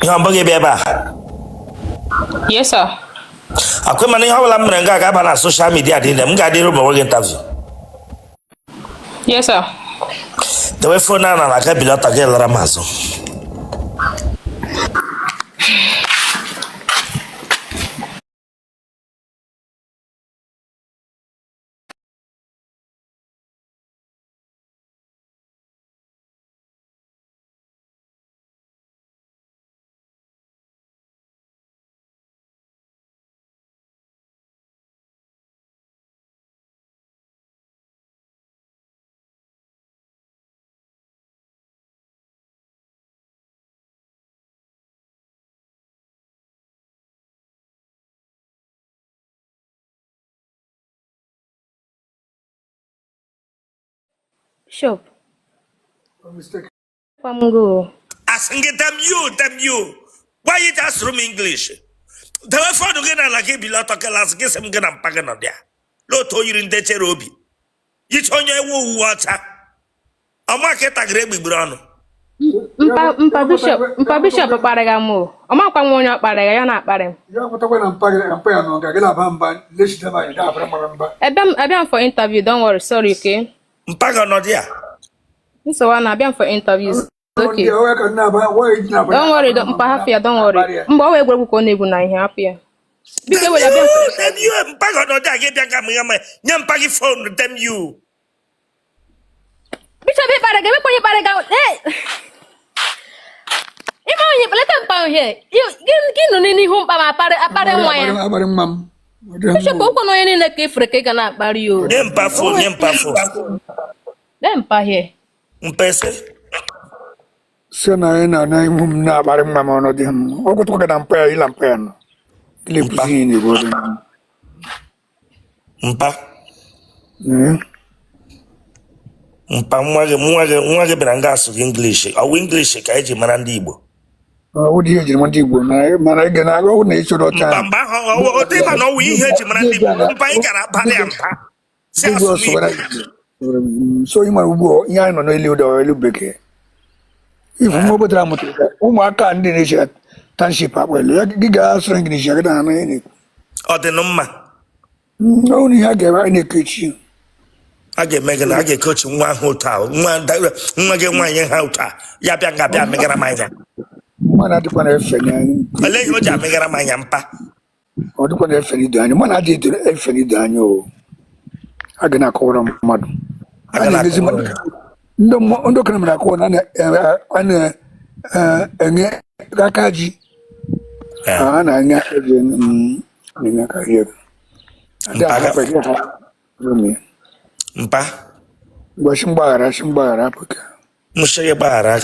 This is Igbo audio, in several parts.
Ihe ọ bụghị bịa ebe a. Yes, sir. Akwa mana ihe ọbụla m mere nga ga-aba na social media niile m ga-adịrụ ma nweghị interview. Yes, sir. Dewe phone a n'ala ka bili ọtọ gị lara m azụ. Bishop. Kwa m go. Asị gị damn you, damn you. Why you just asụrụ m English? Dewe phone gị n'ala gị bili ọtọ gị lasị gị sị m gị na mpa gị nọ dị ya. N'otu o yiri ndị chere obi. Yicha onye ewu uwe ọcha. Ọma ka ịtagịrị egbugbere ọnụ. Mpa mpa bishop mpa bishop kparịga m o. Ọ makwa nwa onye ọ kparịga ya na-akparị m. Ya pụtakwa na mpa gị na mpa ya nọ nga gị na-aba mba lechite ma anyị na-abara mara mba. Abịa m for interview, don't worry, sorry, okay? Mpa gị ọnọdụ ya. Nsogbu na abịa m for interview. Okay. Ndị ọwa ka na-aba nwaanyị ji na-aba. Don't worry, don't, mpa hapụ ya, don't worry. Mgbe ọ wee egwuregwu ka ọ na-egwu na ihe hapụ ya. Biko ewere abịa m for Damn you, mpa gị ọnọdụ ya gị bịa nga m ya ma nye mpa gị phone damn you. Bishop ịkparị gị, emekwa onye kparị gị. Hey! Ime onye leta mpa here. Gị nọ n'ihu mkpa ma akparị akparị nwa ya. Abalị nwa m. Ọ dịghị Bishop mma. okwu na onye niile ka efere ka ị ga na-akparị o. Nye mpa phone, nye mpa phone. Lee mpa here. Mpa ese. Si na anyị na na ihu m na-akparị nwa m ọnọdụ m. Ọ gwụtụkwa gị na mpa ya ịla mpa ya nọ. Gịla ekwuzi ihe na-ekwu ọ dị mma. Mpa. Ee. Mpa nwa gị bịara nga asụ gị English. Ọ wụ English ka eji mara ndị Igbo. Ọ wụ ihe ejiri mara ndị Igbo mana ị ga na-agụ ọ wụ na ịchọrọ ọcha Mpa mgbe ahụ ọ dị ma na ọ wụ ihe eji mara ndị Igbo. Mpa ị gara abalị ya mpa. Si Ndị asụ ọsụwara Igbo. So ị mara ugbu a ihe anyị nọ n'elu ụda elu bekee ifu nwa obetara amụtara ka ụmụaka ndị na-echi township akpa elu ya gị ga-asụrụ English ya gị na anụ ihe na-ekwu. Ọ dị nụ mma. Ọ bụrụ ihe a ga-eme anyị na-ekechi. A ga-eme gị na a ga-ekochi nwa ahụ otu a nwa gị nwaanyị ha otu a ya bịa nga bịa megara m anya. Mmadụ adịkwa na-efe n'anya. Olee ihe o ji amegara m anya mpa? Ọ dịkwa na-efe n'ido anya mmadụ adịghị efe n'ido anya o. A ga na-akọwara mmadụ. A ga A na-emezi na-akọwara mmadụ. Ndị okenye mere akọwa na a na-enye aka ji. A na-enye aka ji na-enye aka ji ego. Mpa. Ngwa shi mgbaghara shi mgbaghara apụka. M sị gị gbaghara.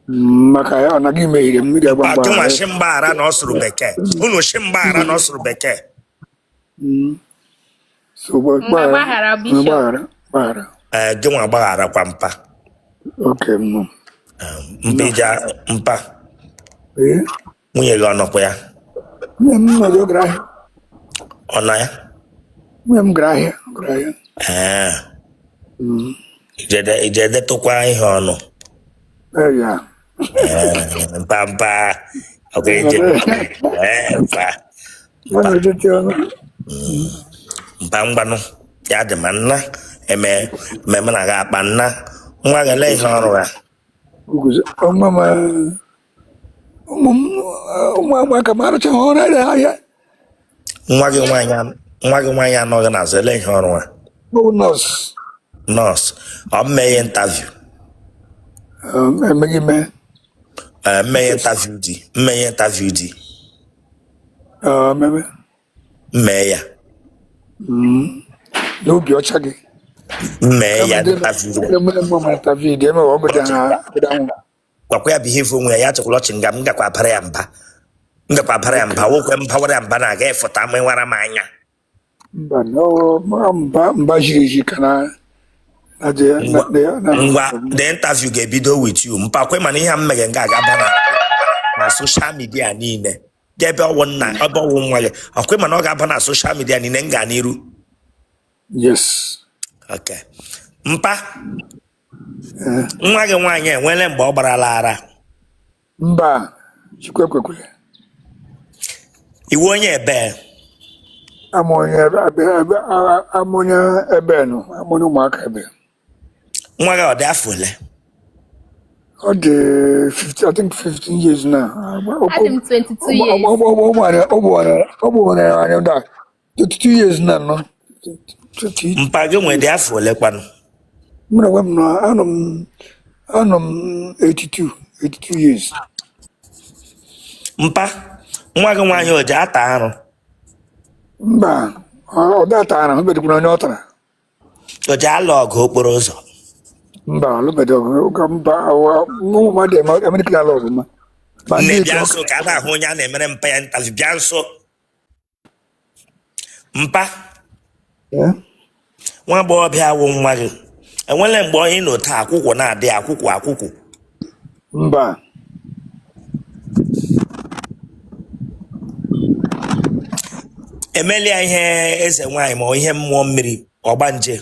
Maka ya ọ naghị mehiere m ị ga-agba Mpa gị nwa mgbaghara. shi mgbaghara na ọ sụrụ bekee. Unu shi mgbaghara na ọ sụrụ bekee. So gbaghara Mgbaghara, Bishop. mgbaghara gbaghara. Ee, gị nwa gbaghara kwa mpa. Okay, mma. Mpa iji mpa. Ee. Nwunye gị ọ nọkwa ya? Nwunye m nọ ọ gara ahịa. Ọ nọ ya? Nwunye m gara ahịa, gara ahịa. Ee. Ije detụkwa ihe ọnụ. Ee, ya. Ee, mpa mpa. Ok, ije. Ee, mpa. Ọ na-edete ọnụ. Mpa mgbanụ. Ya dị ma nna eme mmemme na ga akpa nna nwa gị ele ihe ọrụ ya. Nwa m ụmụ m ụmụ ụmụaka m arụchaghị ọrụ ahịa. Nwa gị nwaanyị nwa gị nwaanyị anọghị n'azụ ele ihe ọrụ ya. Ọ nọọsụ. Nọọsụ. Ọ mmeghe interview. Emeghị ime. Mmeghe interview di. Mmeghe interview di. Meme. Mmee ya. N'obi ọcha gị. Mmee ya interview. Gwakwa ya behave onwe ya ya chọkwala ọchị nga m gakwa abara ya mba. M gakwa abara ya mba wokwe mbawara ya mba na-aga ịfụta mewara m anya. Mba mba mba jiri eji ka na ngwa the interview ga-ebido with you mpakwe mana ihe a m meghe nga aga-aba na social media niile ebe ọwụ nna ebe ọwụ nwa gị ọkwe mana ọ ga-aba na social media niile m gaa n'iru. Yes. Okay. Mpa nwa gị nwaanyị enwele mgbe ọ gbarala ara? Mba. Chukwu ekwekwele. Iwu onye ebe? Ama onye ebe ebe ama onye ebe nọ, ama onye ụmụaka ebe. Nwa gị ọ dị afọ ole? Ọ dị 50, I think 15 years now. Adị m 22 years. Ọ bụ anya da 22 years now nọ. 20. Mpa gị nwere dị afọ ole kwanụ? Mụ na onwe m nọ, anọ m 82 years. Mpa, nwa gị nwaanyị o ji ata arụ? Mba, ọ data ara, hụbedịkwara onye ọ tara. O ji alụ ọgụ okporo ụzọ? Mba, alụbeghị ọgụ, mba. Ụmụ mmadụ Amerịka na-alụ ọgụ ma Nne, ndị bịa nso ka a na-ahụ onye a na-emere mpa ya interview. Bịa nso, mpa. Eh? Nwa agbọghọbịa awụ nwa gị, enwele mgbe onye nọ taa akwụkwọ na-adị akwụkwọ akwụkwọ? Mba. Emelia ihe eze nwaanyị ma ọ ihe mmụọ mmiri ọgbanje?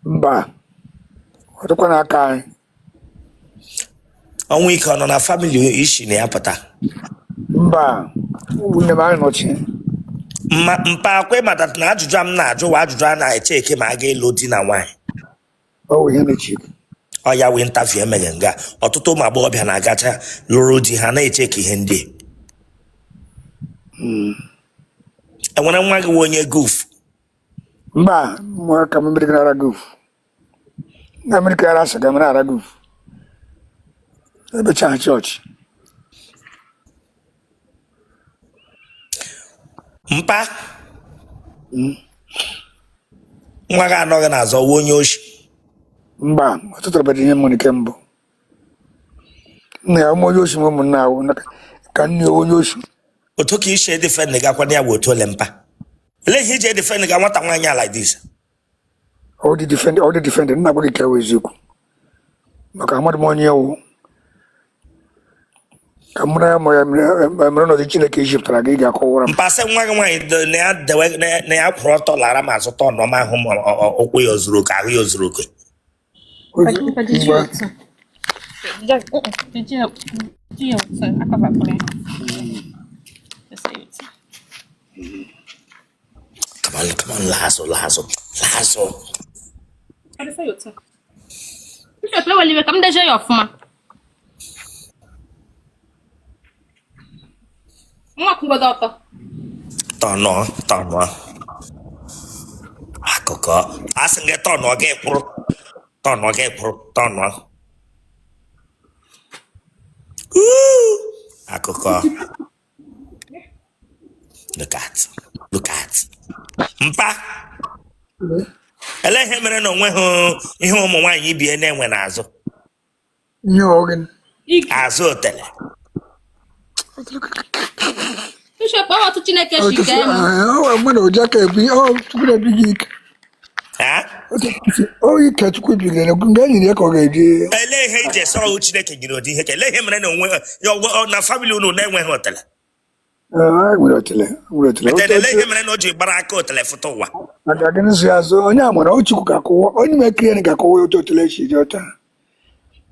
Mba, ọ dịkwa n'aka anyị. Ọnwụ ike ọ nọ na family isi na ya pụta? Mba, ụmụnne m anyị nọchi. Mma, mpa, akwa ịmata na ajụjụ a m na-ajụ wa ajụjụ a na-eche eke ma a ga-elu di na nwaanyị. Ọ bụ ihe na-echi. Ọ ya wee interview emeghe nga ọtụtụ ụmụ agbọghọbịa na-agacha lụrụ di ha na-eche ka ihe ndị enwere nwa gị nwe onye goof? Mba, ụmụaka m Amerịka na-ara goof na Amerịka ara sịga m na-ara goof ebecha ha chọọchị. Mpa, nwa gị anọghị n'azụ ọwa onye oshi? Mba, ọ tụtụrụbeghị ihe m nwere ike mbụ nna ya ụmụ onye oshi m ụmụnna ahụ ka nne onye oshi. Otu ka isi edefend gakwana ya bụ otu ole, mpa? Olee ihe iji edefend ga nwata nwaanyị a like this? Ọ dị defend, ọ dị defend. Nna gwa gị ka ewu eziokwu maka amadụ m onye ewu ka mụ na ya ma ya mere ọnọdụ Chineke ijipụtara gị, ị ga-akọwara m. Mpa, sị nwa gị nwaanyị na ya dewe na ya kwụrụ ọtọ lara m azụ tọ nọ m ahụ ma ụkwụ ya ozuru oke, ahụ ya ozuru oke. Mpa, jiji Mgbe otu. Jiji jiji otu akọvapụrụ ya. Ese otu. Come on, come on, laa azụ, laa azụ, laa azụ. Ese otu. Bishop, ewela iwe ka m dezie ya ọfụma. Nwa kwụgodo ọtọ. Tọnụọ, tọnụọ akụkọ asị gị, tọnụọ gị kwụrụ, tọnụọ gị kwụrụ, tọnụọ. Woo! Akụkọ, look at, look at mpa. Ele ihe mere na onweghị ihe ụmụ nwaanyị ibie na-enwe n'azụ? Ihe ọ gịnị? Igi. Azụ otele. Bishop, ọ otu Chineke si kee m. Ọ mmadụ oji aka ebi ọ Chukwu na-ebi gị ike. Ha? Ọ ike Chukwu bigere nga enyere ya ka ọ ga-eji. Ele ihe iji ese ọhụ Chineke nyere ụdị ihe ka ele ihe mere na onwe ya na family unu na-enweghị otele? Ee, nwere otele, nwere otele. Etele, ele ihe mere na o ji gbara aka otele fụta ụwa? Maka gịnị zụ ya azụ onye a mara ọ Chukwu ga-akọwa onye mekiri ya ga-akọwa otu otele si dị ọcha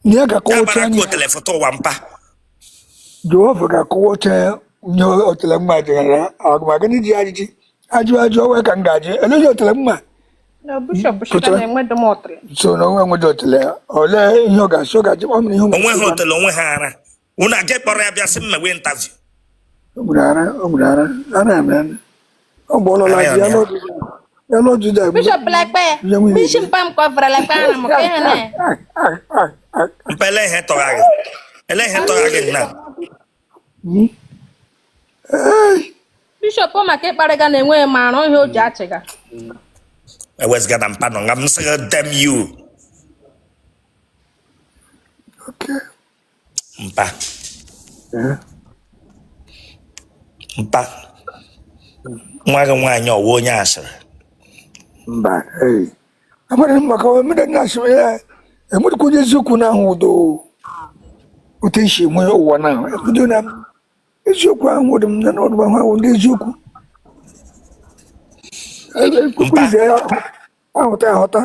nye ya ga-akọwa Ya otu gbara aka anya. Otele fụta ụwa, mpa. Jehova ga-akọwa otu nye otele mma dịghara agụma gịnị ji ajụjụ ajụ ajụ onwe ka m ga-ajụ eleghị otele mma. Na Bishop shika Pụtara. na-enwe dum otele. So na onwe enweghị otele olee ihe ọ ga-asị ọ ga-ajụ ọ mere ihe Onwe ha otele, onwe ha ara unu aga kpọrọ ya bịa sị mmewe interview. O nwere ara, o nwere ara, ara ya mere ọ bụ ọlọla Ara ya ji ya ọ dị ya? lọdụ ya lọdụ ya. Bishop, lekpe. Ya nwunye. Bishop mpa m kọvara lekpe ara m ka ihe na. Mpa, ele ihe tọgha gị, ele ihe tọgha gị na Bishop, ọ maka ịkparịga na-enweghị m arụ ihe o ji achịga. Ewezga na mpa nọ nga m sị gị damn you. Okay. Mpa. Eh. Mpa, nwa gị nwaanyị ọwa onye asịrị? Mba, ee, amara m maka mmiri na-asị ya enwerekwa onye eziokwu na-ahụ udo otu esi enwe ụwa na ebido na eziokwu ahụ dị m na n'ọdụ ahụ ahụ ndị eziokwu Mpa. ekwukwulize ahụta ahụta.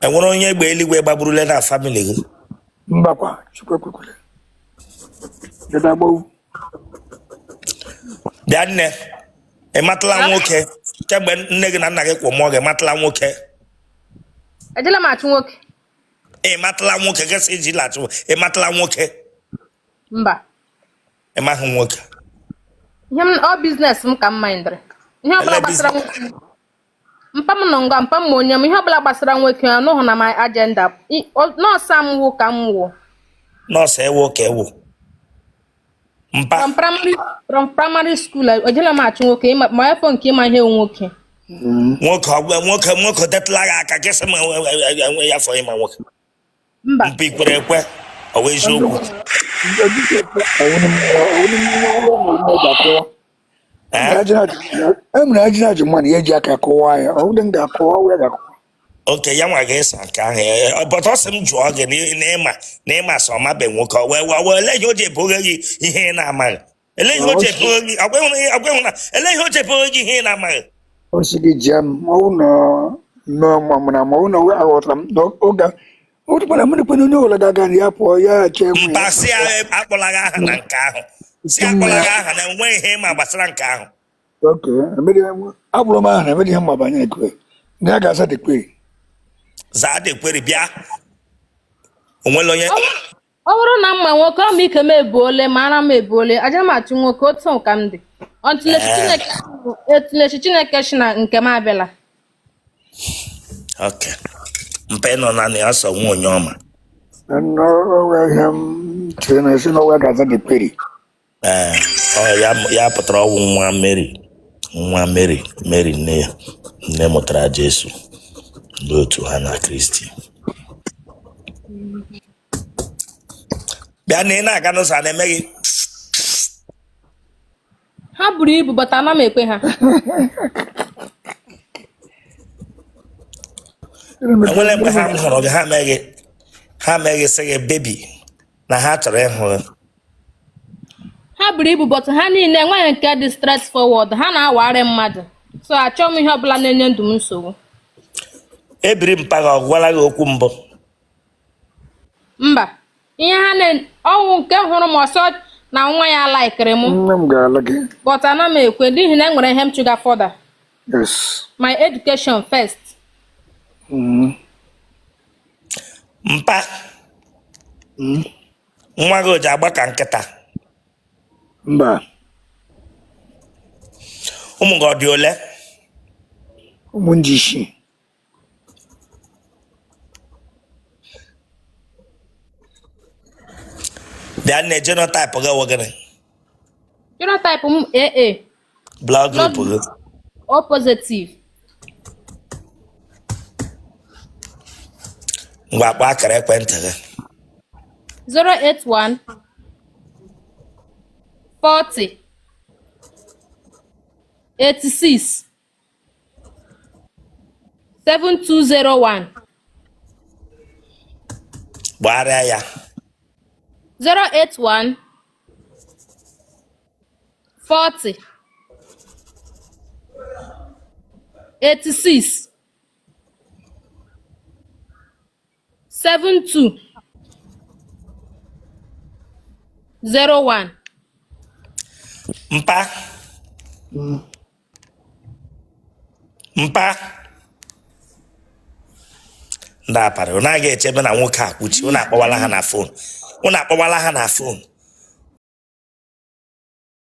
Enwere onye egbe eluigwe gbagburule na family gị? Mbakwa, Chukwu ekwekwele. Dada agbawu. Bịa nne, ị matala nwoke kemgbe nne gị na nna gị kwụ mụọ gị? Matala nwoke? Ejela m achụ nwoke. Ị matala nwoke gị sị iji lachụ? Ị matala nwoke? Mba. Ị maghị nwoke? Ihe m ọ business m ka m mindịrị. Ihe ọbụla Ele gbasara nwoke, mpa m nọ nga, mpa m ma onye m. Ihe ọbụla gbasara nwoke ọ nọghị na my agenda. Nọọsụ a m wụ ka m wụ. Nọọsụ ewu ka ewu mpa. From primary school ejela m achụ nwoke ma efọ nke ịma ihe wụ nwoke. Nwoke ọgwa nwoke, nwoke detụla gị aka gị sị m enwe ya fọ ịma nwoke? Mba. Mpa, ikwere ekwe, ọ wụ eziokwu? Ọwụrụ ga-akọwa. Eh? E mere ajị ajụ mmadụ ya eji aka kọwaa ya. Ọ bụrụ m ga-akọwa, ọ ya ga-akọwa. Oke ya nwa ga-esa nke ahụ. But ọ sị m jụọ gị na ịma na ịma sọ ọmabe nwoke, ọ wee ele ihe o ji eboghe gị ihe ị na-amaghị? Ele ihe o ji eboghe gị? Ọgwa ịhụrụ na ele ihe o ji eboghe gị ihe ị na-amaghị? Ọ sị gị jia m, ọ bụ na na ma ọ bụ na aghọtara m na oge ọ dịkwara m dịkwana onye ọbụla ga-aga na ya pụọ ya chee nwe ya. Mpa, sị ya akpọla gị aha na nke ahụ. Si akpọla gị aha na enweghị ihe ịma gbasara nke ahụ. Oke abụrụ m aha na emere ihe mma banyere ekwe na ya ga-aza dịkwe. Zaa dekweri. Bịa, onwere onye Ọ bụrụ na mma nwoke ọ ma ike m ebuole ma ara m ebuole, aja m achụ nwoke. Otu ka m dị ọtụlechi. Ee. Chineke etulechi, Chineke shi na nke m abịala. Ok, mpa, ị nọ naanị ya sọ nwa onye ọma. Ọwa ihe m chere na esi na ọwa ga-aza dịkweri. Ee, ọ ya ya pụtara ọwụ nwa Mary, nwa Mary. Mary nne ya, nne mụtara Jesu, ndị otu ha na Kristi. Bịa na ị na-aga n'ụzọ a na-eme gị? Ha buru ibu, but ana m ekwe ha. Enwere mgbe ha hụrụ gị, ha mee gị sị gị baby na ha chọrọ ịhụ gị? Ha buru ibu, but ha niile enweghị nke dị straight forward. Ha na-awagharị mmadụ, so achọghị m ihe ọbụla na-enye ndụ m nsogbu. Ebiri mpa gị, ọ gwala gị okwu mbụ? Mba, ihe ha na ọnwụ nke hụrụ m ọsọ na nwa ya laikiri m. Nne m ga-ala gị. But ana m ekwe n'ihi na enwere ihe m chụga further. My education first. Mpa, nwa gị o ji agba ka nkịta? Mba. Ụmụ gị ọ dị ole? Ụmụ nji isii. Bịa nne, genotype gị wụ gịnị? Genotype m AA. Blood group gị? O positive. Ngwa, akpọ akara ekwentị gị. 081 40 86 7201. Gbagharịa ya. 081 40 86 72 01. Mpa, mpa, ndị aparị, ụ naghị echebe na nwoke a kwuchi. Unu akpọwala ha na phone, unu akpọwala ha na phone.